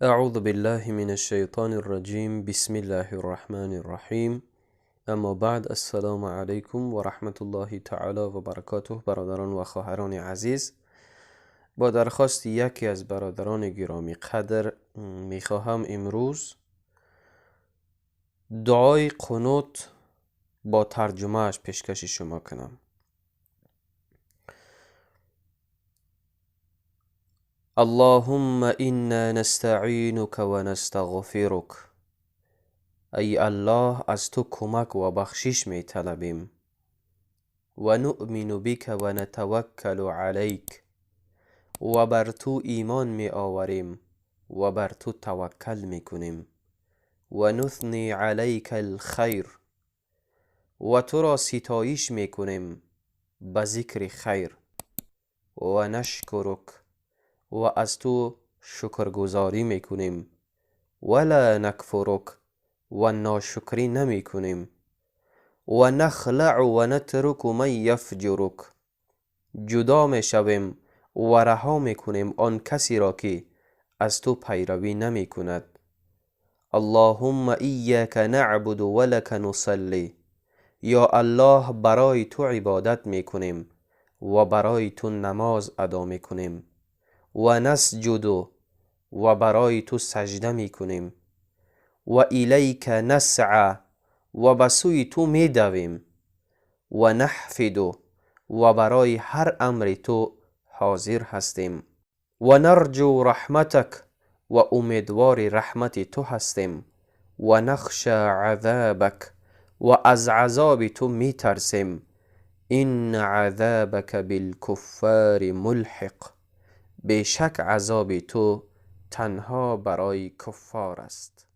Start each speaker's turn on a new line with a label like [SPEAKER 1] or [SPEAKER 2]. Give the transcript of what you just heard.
[SPEAKER 1] اعوذ بالله من الشیطان الرجیم. بسم الله الرحمن الرحیم. اما بعد، السلام علیکم و رحمت الله تعالی و برکاته. برادران و خواهران عزیز، با درخواست یکی از برادران گرامی قدر میخواهم امروز دعای قنوت با ترجمهش پیشکش شما کنم. اللهم انا نستعینک و نستغفرک. ای الله، از تو کمک و بخشش می طلبیم. و نؤمن بک و نتوکل علیک. و بر تو ایمان می آوریم و بر تو توکل می کنیم. و نثنی علیک الخیر. و تو را ستایش می کنیم به ذکر خیر. و نشکرک. و از تو شکرگزاری می کنیم. ولا نکفرک. و ناشکری نمی کنیم. و نخلع و نترک من یفجرک. جدا می شویم و رها می کنیم آن کسی را که از تو پیروی نمی کند. اللهم ایاک نعبد و لک نصلی. یا الله، برای تو عبادت می کنیم و برای تو نماز ادا می کنیم. و نسجد. و برای تو سجده می کنیم. و الیک نسعی. و به سوی تو می دویم. و نحفد. و برای هر امر تو حاضر هستیم. و نرجو رحمتک. و امیدوار رحمت تو هستیم. و نخشى عذابک. و از عذاب تو می ترسیم. ان عذابک بالکفار ملحق. بیشک عذاب تو تنها برای کفار است.